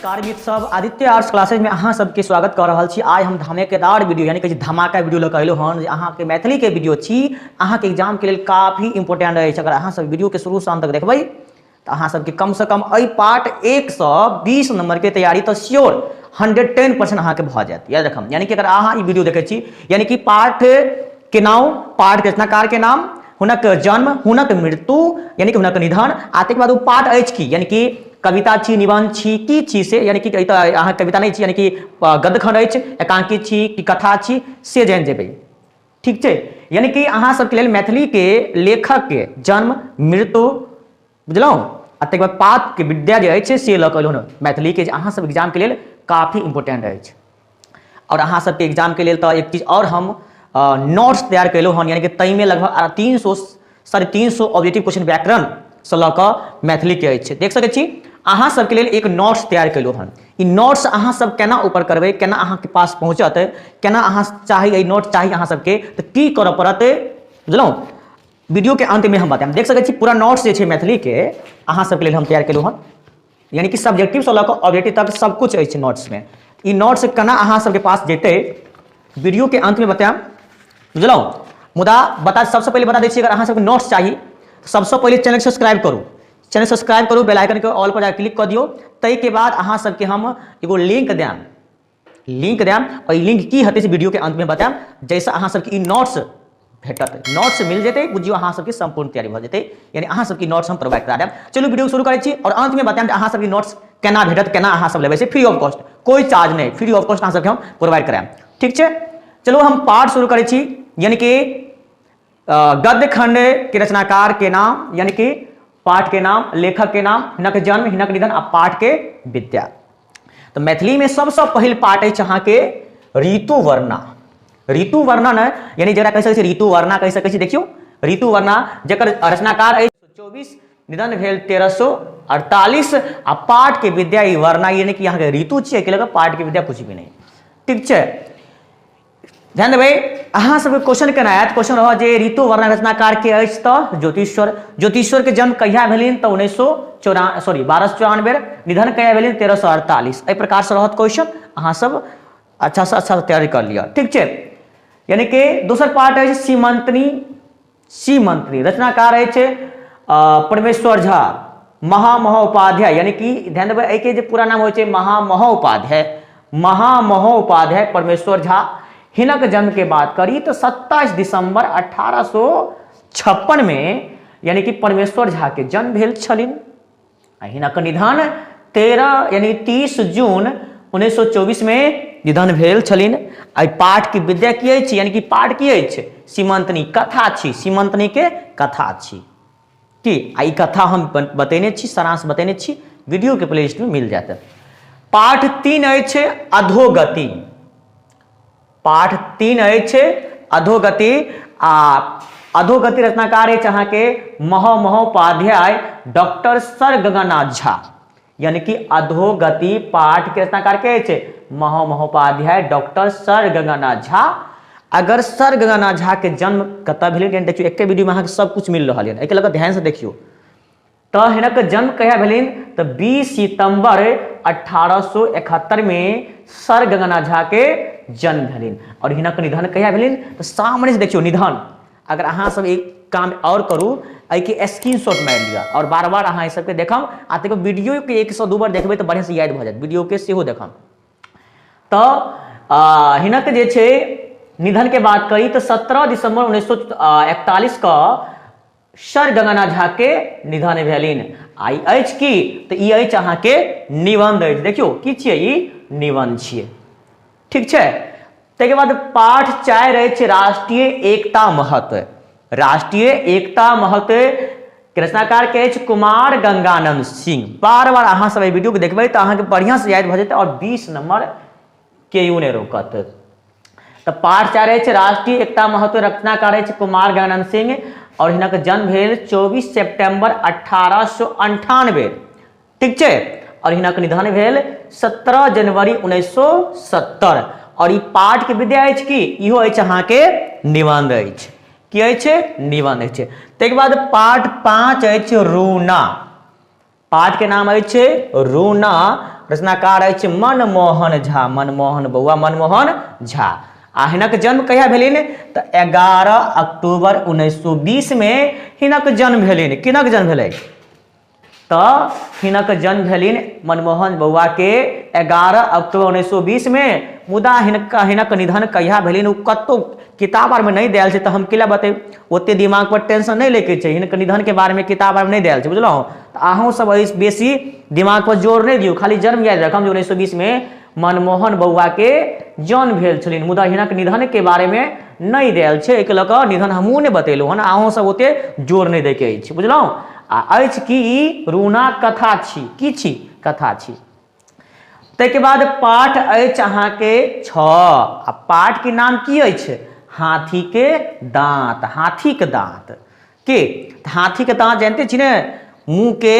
नमस्कार मित्र सब, आदित्य आर्ट्स क्लासेज में अहाँ सबके स्वागत कर रहल छी। आइ हम धमाकेदार वीडियो यानी कि धमाका वीडियो लऽ कऽ अयलहुँ हन जे अहाँके मैथिली के वीडियो छी, अहाँके एग्जाम के लेल काफी इम्पोर्टेंट अछि। अगर अहाँ सब वीडियो के शुरू से अंत तक देखबै तऽ अहाँ सबके कम से कम एहि पार्ट 1 से 20 नंबर के तैयारी तऽ श्योर 110% अहाँके भऽ जायत। याद रखब, यानी कि अगर अहाँ ई वीडियो देखै छी यानी कि पाठ के नाम, पाठ के रचनाकार के नाम, हुनक जन्म, हुनक मृत्यु यानी कि हुनक निधन, आ ताहिके बाद ओ पाठ अछि की, यानी कि कविता छी, निबंध छी, की छी से, यानी कि तऽ अहाँ कविता नहि छी, यानी कि गद्यखंड अछि, एकांकी छी कि कथा छी, से जानि जेबै। ठीक छै, यानी कि अहाँ सबके लेल मैथिली के लेखक के जन्म, मृत्यु, बुझलहुँ, आ ताहिके बाद पाठ के विद्या जे अछि से लऽ कऽ एलहुँ मैथिली के, जे अहाँ सब एग्जाम के लेल काफी इम्पोर्टेंट अछि। और अहाँ सबके एग्जाम के लेल तऽ एक चीज और हम नोट्स तैयार केलहुँ हन, यानी कि ताहिमे लगभग 300 350 ऑब्जेक्टिव क्वेश्चन व्याकरण से लऽ कऽ मैथिली के अछि। देख सकै छी अहाँ सबके लेल एक नोट्स तैयार केलहुँ हन। ई नोट्स अहाँ सब केना ऊपर करबै, केना अहाँके पास पहुँचत, केना अहाँ चाही एहि नोट चाही अहाँ सबके, तऽ की करऽ पड़त, बुझलहुँ, वीडियो के अंत में हम बतायब। देख सकै छी पूरा नोट्स जे छै मैथिली के अहाँ सबके लेल हम तैयार केलहुँ हन, यानी कि सब्जेक्टिव से लऽ कऽ ऑब्जेक्टिव तक सब कुछ अछि नोट्स में। ई नोट्स केना अहाँ सबके पास जेतै वीडियो के अंत में बतायब, बुझलहुँ। मुदा बता सबसे पहिले बता दै छी, अगर अहाँ सबके नोट्स चाही सबसे पहिले चैनल सब्सक्राइब करू, चैनल सब्सक्राइब करू, बेल आइकन के ऑल पर जाके क्लिक कऽ दियौ। ताहिके बाद अहाँ सबके हम एगो लिंक देब, लिंक देब, और लिंक की हेतै से वीडियो के अंत में बतायब, जाहिसँ अहाँ सबके ई नोट्स भेटत। नोट्स मिल जेतै, बुझियौ अहाँ सबके सम्पूर्ण तैयारी भऽ जेतै, यानी अहाँ सबके नोट्स हम प्रोवाइड करा देब। चलू वीडियो शुरू करै छी और अंत में बतायब जे अहाँ सबके नोट्स केना भेटत, केना अहाँ सब लेबै से फ्री ऑफ कॉस्ट, कोई चार्ज नहि, फ्री ऑफ कॉस्ट अहाँ सबके हम प्रोवाइड करायब। ठीक छै, चलू हम पाठ शुरू करै छी, यानी कि गद्य खंड के रचनाकार के नाम, यानी कि पाठ के नाम, लेखक के नाम, हिनक जन्म, हिनक निधन आ पाठ के विद्या। तो मैथिली में सबसे पहिल पाठ अछि अहाँके ऋतु वर्णना। ऋतु वर्णन यानी जरा कहि सकै छी ऋतु वर्णना कहि सकै छी। देखियौ ऋतु वर्णना जकर रचनाकार अछि 24, निधन भेल 1348 आ पाठ के विद्या ई वर्णना, यानी कि अहाँके ऋतु छियै, एहिके लऽ कऽ पाठ के विद्या कुछ भी नहि। ठीक छै, ध्यान देबै अहाँ सबके क्वेश्चन केना आयत, क्वेश्चन रहत जे ऋतु वर्णन रचनाकार के अछि तऽ ज्योतिश्वर। ज्योतिश्वर के जन्म कहिया भेलनि तऽ उन्नैस सौ चौरा सॉरी 1294, निधन कहिया भेलनि 1348। एहि प्रकार से रहत क्वेश्चन, अहाँ सब अच्छा से अच्छा तैयारी कर लिअ। ठीक छै, यानी कि दोसर पार्ट अछि सीमंतनी। सीमंतनी रचनाकार अछि परमेश्वर झा महामहोपाध्याय, यानी कि ध्यान देबै एहिके जे पूरा नाम होइ छै महामहोपाध्याय, महामहोपाध्याय परमेश्वर झा। हिनक जन्म के बात करी तो 27 दिसंबर 1856 में यानी कि परमेश्वर झा के जन्म भेल छलिन। हिनक निधन 13 यानी 30 जून 1924 में निधन भेल छलिन। एहि पाठ के विद्या की अछि, यानी कि पाठ की अछि सीमंतनी कथा छी, सीमंतनी के कथा छी की। आ ई कथा हम बतेने छी, सारांश बतेने छी, वीडियो के प्लेलिस्ट में मिल जायत। पाठ 3 अछि अधोगति। पाठ 3 अछि अधोगति आ अधोगति रचनाकार अछि अहाँके महामहोपाध्याय डॉक्टर सर गंगानाथ झा, यानी कि अधोगति पाठ के रचनाकार के अछि महामहोपाध्याय डॉक्टर सर गंगानाथ झा। अगर सर गंगानाथ झा के जन्म कतऽ भेलै, देखियौ एके वीडियो में अहाँके सब कुछ मिल रहल है, एहिके लऽ कऽ ध्यान से देखियौ। तऽ हिनक जन्म कहिया भेलनि तऽ 20 सितम्बर 1871 में सर गंगानाथ झा के जन्म भेलनि। और हिनक निधन कहिया भेलनि तऽ सामने से देखियौ निधन। अगर अहाँ सब एक काम और करू, एहिके स्क्रीनशॉट मारि लिअ और बार बार अहाँ एहि सबके देखब, आ तकर वीडियो के 1 से 2 बार देखबै तऽ बढ़िआँ से याद भऽ जायत, वीडियो के सेहो देखब। तऽ हिनक जे छै निधन के बात करी तऽ 17 दिसंबर 1941 के सर गंगानाथ झा के निधन भेलिन। आ ई अछि की तऽ ई अछि अहाँके निबंध अछि। देखियौ की छियै ई निबंध छियै। ठीक छै, ताहिके बाद पाठ 4 अछि राष्ट्रीय एकता महत्व। राष्ट्रीय एकता महत्व के रचनाकार के अछि कुमार गंगानंद सिंह। बार बार अहाँ सब एहि वीडियो के देखबै तऽ अहाँके बढ़िआँ से याद भऽ जेतै और 20 नंबर केओ नहि रोकत। तऽ पाठ 4 अछि राष्ट्रीय एकता महत्व, रचनाकार अछि कुमार गंगानंद सिंह और हिनक जन्म भेल 24 सितंबर 1898। ठीक छै, और हिनक निधन भेल 17 जनवरी 1970। और ई पाठ के विद्या अछि की, इहो अछि अहाँके निबंध अछि। की अछि? निबंध अछि। ताहिके बाद पाठ 5 अछि रूना। पाठ के नाम अछि रूना। रचनाकार अछि मनमोहन झा, मनमोहन बौआ, मनमोहन झा। आ हिनक जन्म कहिया भेलनि? तऽ 11 अक्टूबर 1920 मे हिनक जन्म भेलनि। किनक जन्म भेलै? तऽ हिनक जन्म भेलनि मनमोहन बौआ के 11 अक्टूबर 1920 मे। मुदा हिनका हिनक निधन कहिया भेलनि ओ कतहु किताब आरमे नहि देल छै, तऽ हम किला बतेब, ओते दिमाग पर टेंशन नहि लैके छै। हिनक निधन के बारेमे किताब आरमे नहि देल छै, बुझलहुँ? तऽ अहूँ सब एहि बेसी दिमाग पर जोर नहि दियौ, खाली जन्म याद रखम जे 1920 मे मनमोहन बौआ के जन्म भेल छलनि, मुदा हिनक निधन के बारेमे नहि देल छै। एहिके लऽ कऽ निधन हमहूँ नहि बतेलहुँ हन, अहूँ सब ओते जोर नहि दैके अछि, बुझलहुँ? आ अछि कि ई रूना कथा छी, की छी? कथा छी। ताहिके बाद पाठ अछि अहाँके 6, आ पाठ के नाम की अछि? हाथी के दांत। हाथी के दांत के हाथी के दांत जानते छी ने, मुँह के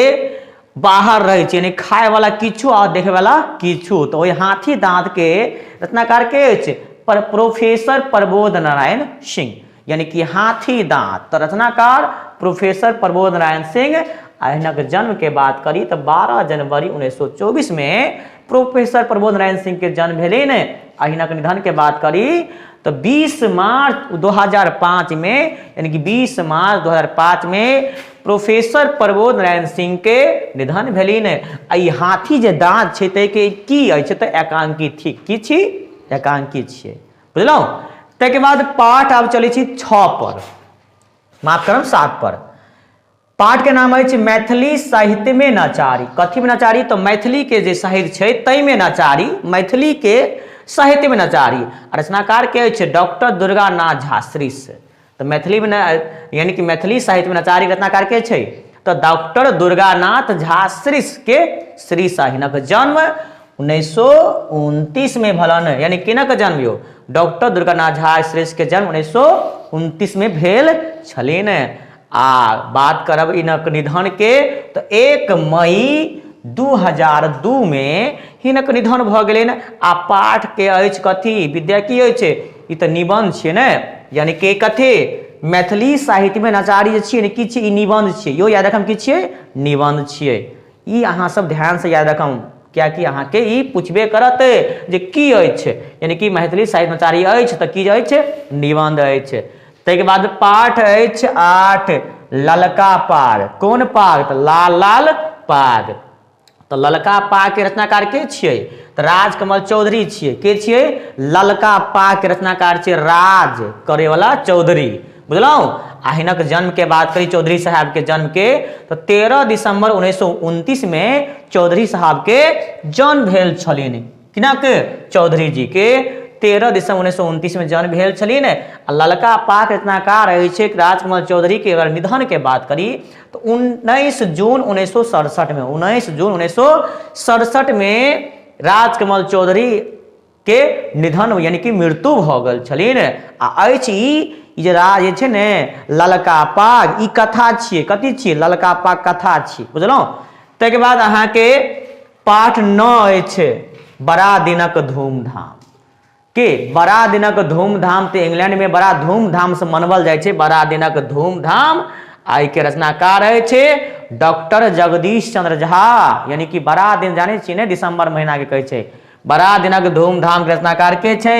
बाहर रहै छै, यानी खाय वाला किछु आ देखे वाला किछु। तऽ ओहि हाथी दांत के रचनाकार के अछि? पर प्रोफेसर प्रबोध नारायण सिंह, यानी कि हाथी दांत। तऽ रचनाकार प्रोफेसर प्रबोध नारायण सिंह। आ हिनक जन्म के बात करी तऽ 12 जनवरी 1924 में प्रोफेसर प्रबोध नारायण सिंह के जन्म भेलनि। आ हिनक निधन के बात करी तऽ 20 मार्च 2005 में, यानी कि 20 मार्च 2005 में प्रोफेसर प्रबोध नारायण सिंह के निधन भेलनि। आ ई हाथी जे दाँत छै ताहिके की अछि? तऽ एकांकी थिक। की छी? एकांकी छियै, बुझलहुँ? ताहिके बाद पाठ आब चलै छी 6 पर, माफ करब 7 पर। पाठ के नाम अछि मैथिली साहित्य में नचारी। कथी में नचारी? तऽ मैथिली के जे साहित्य छै ताहिमे नचारी, मैथिली के साहित्य में नचारी। रचनाकार के अछि डॉक्टर दुर्गानाथ झा श्रीश। तऽ मैथिली में यानी कि मैथिली साहित्य में नचारी रचनाकार के छै? तऽ डॉक्टर दुर्गानाथ झा श्रीश के श्रीश। हिनक जन्म 1929 में भलन, यानी किनक जन्म यो? डॉक्टर दुर्गानाथ झा श्रेष्ठ के जन्म 1929 में भेल छलिन। आ बात करब हिनक निधन के तऽ 1 मई 2002 में हिनक निधन भऽ गेलनि। आ पाठ के अछि कथी विद्या की अछि? ई तऽ निबंध छियै ने, यानी कि कथी मैथिली साहित्य में नचारी जे छियै ने, की छियै? ई निबंध छियै। यो याद रखम, की छियै? निबंध छियै। ई अहाँ सब ध्यान से याद रखम, कियाकि अहाँके ई पूछबे करत जे की अछि, यानी कि मैथिली साहित्य नचारी अछि तऽ की अछि? निबंध अछि। ताहिके बाद पाठ अछि 8, ललका पाग। कोन पाग? तऽ लाल लाल पाग। तऽ ललका पाग के रचनाकार के छियै? तऽ राजकमल चौधरी छियै। के छियै? ललका पाग के रचनाकार छियै राज करेवाला चौधरी, बुझलहुँ? आ हिनक जन्म के बात करी चौधरी साहब के जन्म के, तऽ 13 दिसंबर 1929 में चौधरी साहब के जन्म भेल छलनि। किनक? चौधरी जी के 13 दिसंबर 1929 में जन्म भेल छलनि। आ ललका पाक रचनाकार अछि राजकमल चौधरी के अगर निधन के बात करी तऽ 19 जून 1967 में, 19 जून 1967 में राजकमल चौधरी के निधन यानी कि मृत्यु भऽ गेल छलनि। आ अछि ई जे राज जे छै ने ललका पाग, ई कथा छियै। कथी छियै? ललका पाग कथा छियै, बुझलहुँ? ताहिके बाद अहाँके पाठ 9 अछि बड़ा दिनक धूमधाम। के बड़ा दिनक धूमधाम? तऽ इंग्लैंड में बड़ा धूमधाम से मनवल जाइ छै बड़ा दिनक धूमधाम। आ एहिके रचनाकार अछि डॉक्टर जगदीश चंद्र झा, यानी कि बड़ा दिन जानै छियै ने, दिसंबर महीना के कहै छै बड़ा दिनक धूमधाम के रचनाकार के छै?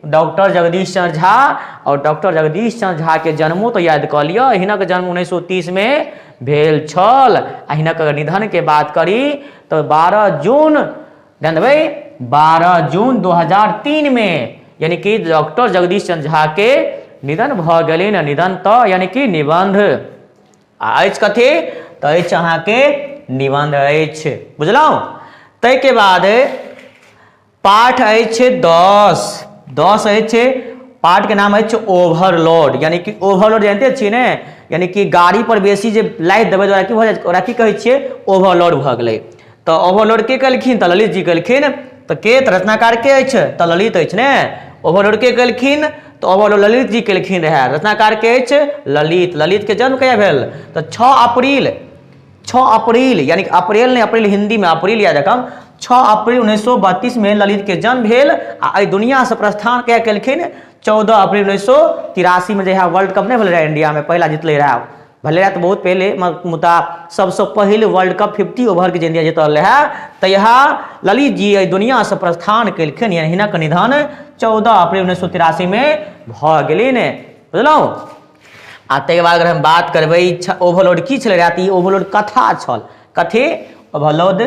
डॉक्टर जगदीश चंद्र झा। और डॉक्टर जगदीश चंद्र झा के जन्मो तो याद कऽ लिअ, हिनक जन्म 1930 में भेल छल। आ हिनक अगर निधन के बात करी तऽ 12 जून, ध्यान देबै, 12 जून 2003 में यानी कि डॉक्टर जगदीश चंद्र झा के निधन भऽ गेलनि। निधन तऽ यानी कि निबंध आ अछि कथी? तऽ अछि अहाँके निबंध अछि, बुझलहुँ? ताहिके बाद पाठ अछि 10, 10 अछि। पाठ के नाम अछि ओवरलोड, यानी कि ओवरलोड जानते छियै ने, यानी कि गाड़ी पर बेसी जे लादि देबै तऽ ओकरा की भऽ जाइ छै? ओकरा की कहै छियै? ओवरलोड भऽ गेलै। तऽ ओवरलोड के केलखिन? तऽ ललित जी केलखिन। तऽ के तऽ रचनाकार के अछि? तऽ ललित अछि ने। ओवरलोड के केलखिन? तऽ ओवरलोड ललित जी केलखिन रहए। रचनाकार के अछि? ललित। ललित के जन्म कहिया भेल? तऽ 6 अप्रैल, 6 अप्रैल यानी कि अप्रैल नहि, अप्रैल हिंदी में अप्रैल याद रखब, 6 अप्रैल 1932 में ललित के जन्म भेल। आ एहि दुनिया से प्रस्थान कहिया केलखिन? 14 अप्रैल 1983 में, जहिया वर्ल्ड कप नहि भेल रहै इंडिया में, पहिला जीतले रहै भले रहए तऽ बहुत पहिले, मुदा सबसँ पहिल वर्ल्ड कप 50 ओवरके जे इंडिया जीतल रहए तहिया ललित जी एहि दुनियासँ प्रस्थान केलखिन, यानी हिनक निधन 14 अप्रैल 1983 मे भऽ गेलनि, बुझलहुँ। आ ताहिके बाद अगर हम बात करबै ओवरलोड की छलै रहए, तऽ ई ओवरलोड कथा छल। कथी? ओवरलोड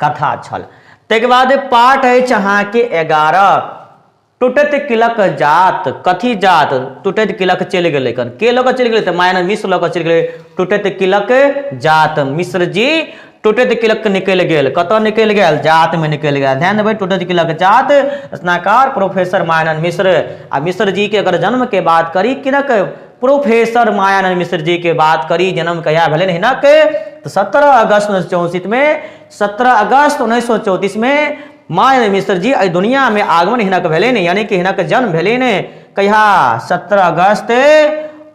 कथा छल। ताहिके बाद पाठ अछि अहाँके 11, टूटैत किलक जात। कथी जात? टूटैत किलक चलि गेलै। कन के लऽ कऽ चलि गेलै? तऽ मायानंद मिश्र लऽ कऽ चलि गेलै टूटैत किलक जात। मिश्र जी टूटैत किलक निकलि गेल। कतऽ निकलि गेल? जातमे निकलि गेल। ध्यान देबै, टूटैत किलक जात, रचनाकार प्रोफेसर मायानंद मिश्र। आ मिश्र जी के अगर जन्म के बात करी, किनक? प्रोफेसर मायानंद मिश्र जी के बात करी, जन्म कहिया भेलनि हिनक? तऽ 17 अगस्त 1934 में, 17 अगस्त 1934 में मायानंद मिश्र जी एहि दुनिया में आगमन हिनक भेलनि, यानी कि हिनक जन्म भेलनि कहिया? 17 अगस्त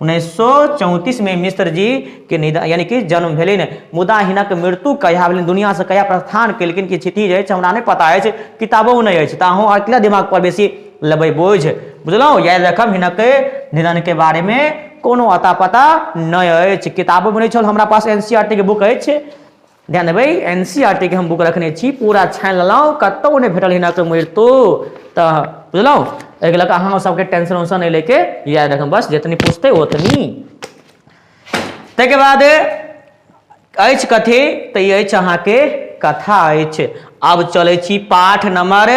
1934 में मिश्र जी के निधन यानी कि जन्म भेलनि। मुदा हिनक मृत्यु कहिया भेलनि, दुनिया से कहिया प्रस्थान केलखिन, कि छिथी जे अछि हमरा नहि पता अछि, किताबो नहि अछि, तऽ अहूँ अकेला दिमाग पर बेसी लेबै बोझ, बुझलहुँ। याद रखब, हिनक निधन के बारे में कोनो अता पता नहि अछि, किताबो नहि छल हमरा पास। एन सी आर टी के बुक अछि, ध्यान देबै, एन सी आर टी के हम बुक रखने छी, पूरा छानि लेलहुँ, कतहु नहि भेटल हिनक मृत्यु, तऽ बुझलहुँ। एहिके लऽ कऽ अहाँ सबके टेंशन उंशन नहि लैके, याद रखब बस जितनी पूछतै ओतनी। ताहिके बाद अछि कथी? तऽ ई अछि अहाँके कथा अछि। आब चलै छी पाठ नंबर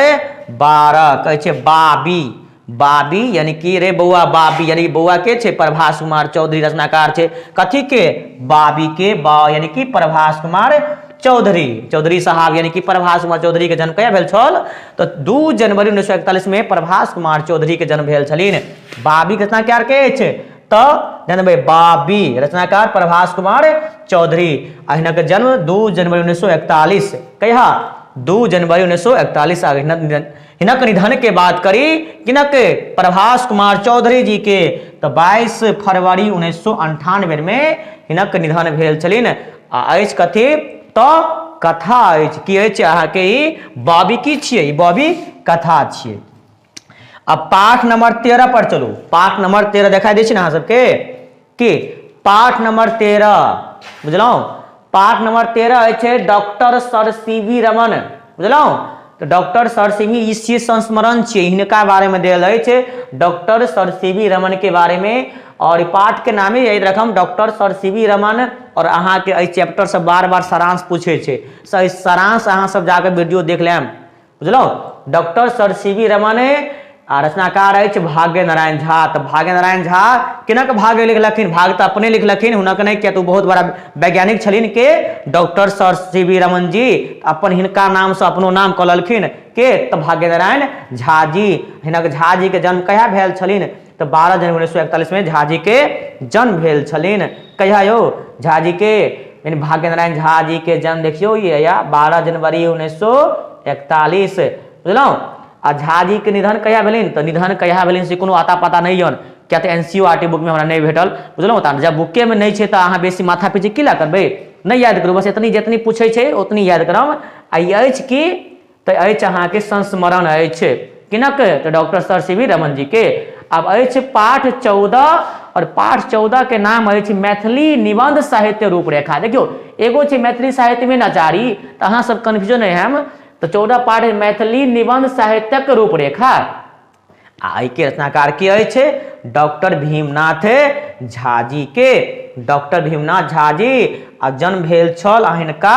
12, कहै छै बाबी। बाबी यानी कि रे बौआ बाबी, यानी बौआ के छै? प्रभास कुमार चौधरी रचनाकार छै। कथी के? बाबी के। बा यानी कि प्रभास कुमार चौधरी, चौधरी साहब यानी कि प्रभास कुमार चौधरी के जन्म कहिया भेल छल? तऽ 2 जनवरी 1941 में प्रभास कुमार चौधरी के जन्म भेल छलिन। बाबी के रचनाकार के अछि? तऽ जानबै, बाबी रचनाकार प्रभास कुमार चौधरी आ हिनक जन्म 2 जनवरी 1941। कहिया? 2 जनवरी 1941। आ हिनक निधन के बात करी, किनक? प्रभास कुमार चौधरी जी के, तऽ 22 फरवरी 1998 में हिनक निधन भेल छलिन। आ अछि कथी? तऽ कथा अछि। की अछि अहाँके ई? बाबी की छियै? ई बाबी कथा छियै। अब पाठ नंबर 13 पर चलू। पाठ नंबर 13 देखाई दै छै ने अहाँ सबके? की पाठ नंबर 13 बुझलहुँ? पाठ नंबर 13 अछि doctor sir C V Raman, बुझलहुँ। तऽ डॉक्टर सर सी वी, ई छियै संस्मरण छियै, हिनका बारेमे देल अछि doctor sir C V Raman के बारेमे। और ई पाठ के नामे याद रखम, doctor sir C V Raman. और अहाँके एहि चैप्टर से बार बार सारांश पूछै छै, सारांश अहाँ सब जाके वीडियो देख लेम, बुझलहुँ। Doctor sir C V Raman आ रचनाकार अछि भाग्य नारायण झा। तऽ भाग्य नारायण झा किनक भाग्य लिखलखिन? भाग्य तऽ अपने लिखलखिन, हुनक नहि, किया तऽ ओ बहुत बड़ा वैज्ञानिक छलिन के doctor sir C V Raman ji. अपन हिनका नामसँ अपनो नाम कऽ लेलखिन के? तऽ भाग्य नारायण झा जी। हिनक झा जी के जन्म कहिया भेल छलिन? तऽ 12 जनवरी 1941 में झा जी के जन्म भेल छलिन। कहिया यौ झा जी के? यानी भाग्य नारायण झा जी के जन्म देखियौ ये 12 जनवरी 1941, बुझलहुँ। आ झा जी के निधन कहिया भेलनि? तऽ निधन कहिया भेलनि से कोनो अता पता नहि यऽ, किया तऽ N C O R T book में हमरा नहि भेटल, बुझलहुँ। तऽ जब बुके में नहि छै तऽ अहाँ बेसी माथा पीछे की लए करबै, नहि याद करू, बस एतनी जितनी पूछै छै ओतनी याद करब। आ ई अछि कि? तऽ अछि अहाँके संस्मरण अछि। किनक? तऽ doctor sir C V Raman ji के। आब अछि पाठ 14, और पाठ 14 के नाम अछि मैथिली निबंध साहित्य रूपरेखा। देखियौ एगो छै मैथिली साहित्य में नचारी, तऽ अहाँ सब कन्फ्यूजन नहि हैम। तऽ 14 पाठ मैथिली निबंध साहित्यक रूपरेखा, आ एहिके रचनाकार के अछि? डॉक्टर भीमनाथ झा जी के। डॉक्टर भीमनाथ झा जी, आ जन्म भेल छल हिनका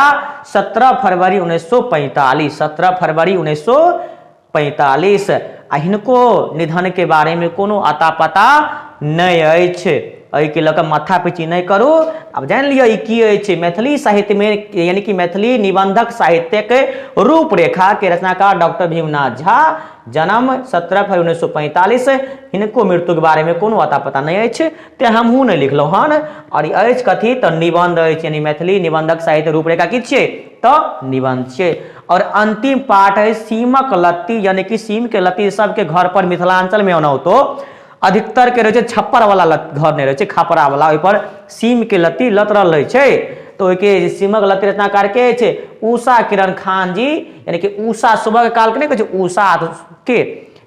17 फरवरी 1945, 17 फरवरी 1945। आ हिनको निधन के बारे में कोनो अता पता नहि अछि, एहिके लऽ कऽ माथा पेची नहि करू। आब जानि लिअ ई की अछि, मैथिली साहित्य में यानी कि मैथिली निबंधक साहित्यक रूपरेखा के रचनाकार डॉक्टर भीमनाथ झा, जन्म 17 फरवरी 1945। हिनको मृत्युके बारेमे कोनो अता पता नहि अछि, तेँ हमहूँ नहि लिखलहुँ हन। आओर ई अछि कथी? तऽ निबन्ध अछि, यानी मैथिली निबन्धक साहित्य रूपरेखा की छियै? तऽ निबन्ध छियै। आओर अंतिम पाठ अछि सीमक लत्ती, यानी कि सीमके लत्ती सबके घर पर मिथिलांचलमे ओनाहितो अधिकतर के रहै छै छप्पर वाला घर नहि रहै छै, खपरा वाला, ओहिपर सीम के लत्ती लतरल रहै छै। तऽ ओहिके सीमक लत्ती रचनाकार के छै? उषा किरण खान जी, यानी कि उषा सुबह के काल के नहि कहै छै उषा के,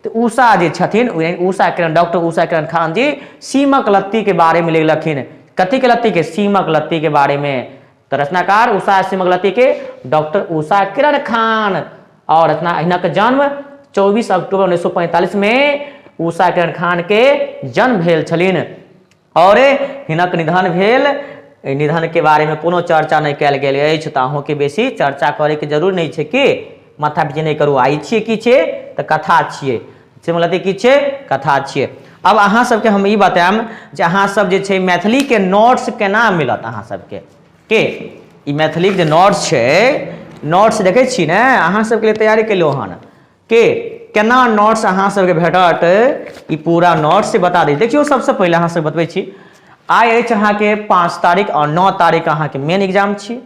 तऽ उषा जे छथिन, उषा किरण, डॉक्टर उषा किरण खान जी सीमक लत्ती के बारे में लिखलखिन। कथी के लत्ती के? सीमक लत्ती के बारे में। तऽ रचनाकार उषा सीमक लत्ती के डॉक्टर उषा किरण खान। और रचना हिनक जन्म 24 अक्टूबर 1945 में उषा किरण खान के जन्म भेल छलिन और हिनक निधन भेल। एहि निधन के बारे में कोनो चर्चा नहि कयल गेल अछि, तऽ अहूँके बेसी चर्चा करैके जरूर नहि छै कि माथा पिची नहि करू। आइ छियै की छियै? तऽ कथा छियै। सिमलती की छियै? कथा छियै। अब अहाँ सबके हम ई बतायब जे अहाँ सब जे छै मैथिलीके नोट्स केना मिलत अहाँ सबके। के ई मैथिलीके जे नोट्स छै, नोट्स देखै छी ने, अहाँ सबके लिए तैयारी केलहुँ हन के केना नोट्स अहाँ सबके भेटत, ई पूरा नोट्स बता दै। देखियौ, सबसँ पहिले अहाँ सब बतबै छी, आइ अछि अहाँके 5 तारीख आओर 9 तारीख अहाँके मेन एग्जाम छी।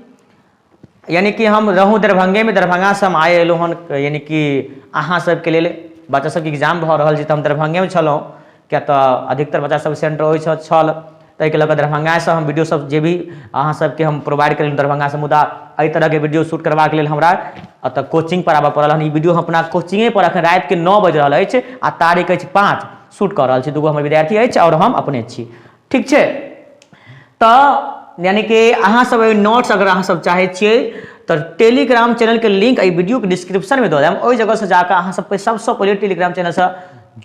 यानी कि हम रहूँ दरभंगेमे, दरभंगासँ हम आइ एलहुँ हन, यानी कि अहाँ सबके लेल बच्चा सबके एग्जाम भऽ रहल छै, तऽ हम दरभंगेमे छलहुँ, किएक तऽ अधिकतर बच्चा सब सेंटर ओहि छल, ताहिके लऽ कऽ दरभंगासँ हम वीडियो सब जे भी अहाँ सबके हम प्रोवाइड करेलहुँ दरभंगासँ। मुदा एहि तरहके वीडियो शूट करबाक लेल हमरा एतऽ कोचिंग पर आबऽ पड़ल हन। ई वीडियो हम अपना कोचिंगे पर एखन रातिके 9 बजि रहल अछि आ तारीख अछि 5 शूट कऽ रहल छी। 2 गो हमर विद्यार्थी अछि आओर हम अपने छी। ठीक छै? तऽ यानी कि अहाँ सब एहि नोट्स अगर अहाँ सब चाहै छियै तऽ टेलीग्राम चैनलके लिंक एहि वीडियोके डिस्क्रिप्शनमे दऽ देब। ओहि जगहसँ जाकऽ अहाँ सब सबसँ पहिले टेलीग्राम चैनलसँ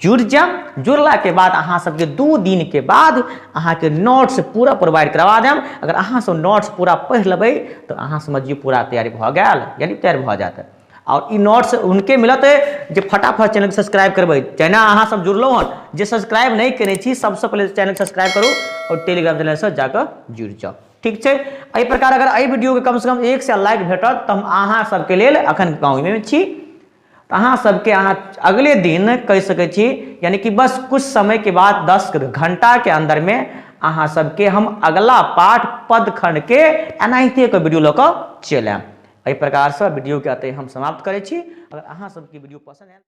जुड़ि जायब। जुड़लाके बाद अहाँ सबके 2 दिनके बाद अहाँके नोट्स पूरा प्रोवाइड करवा देब। अगर अहाँ सब नोट्स पूरा पढ़ि लेबै तऽ अहाँ समझियौ पूरा तैयारी भऽ गेल, यानी तैयार भऽ जायत। आओर ई नोट्स हुनके मिलत जे फटाफट चैनल सब्सक्राइब करबै। जेना अहाँ सब जुड़लहुँ हन, जे सब्सक्राइब नहि केने छी सबसँ पहिले चैनल सब्सक्राइब करू आओर टेलीग्राम चैनलसँ जाकऽ जुड़ि जाउ। ठीक छै? एहि प्रकार अगर एहि वीडियोके कमसँ कम 100 लाइक भेटत तऽ हम अहाँ सबके लेल अखन गाँवमे छी, तऽ अहाँ सबके अहाँ अगले दिन कहि सकै छी, यानी कि बस कुछ समयके बाद 10 घंटाके अन्दरमे अहाँ सबके हम अगला पाठ पदखंडके एनाहिते के वीडियो लऽ कऽ चलि आयब। एहि प्रकारसँ वीडियोके एतहि हम समाप्त करै छी। अगर अहाँ सबके वीडियो पसन्द आयल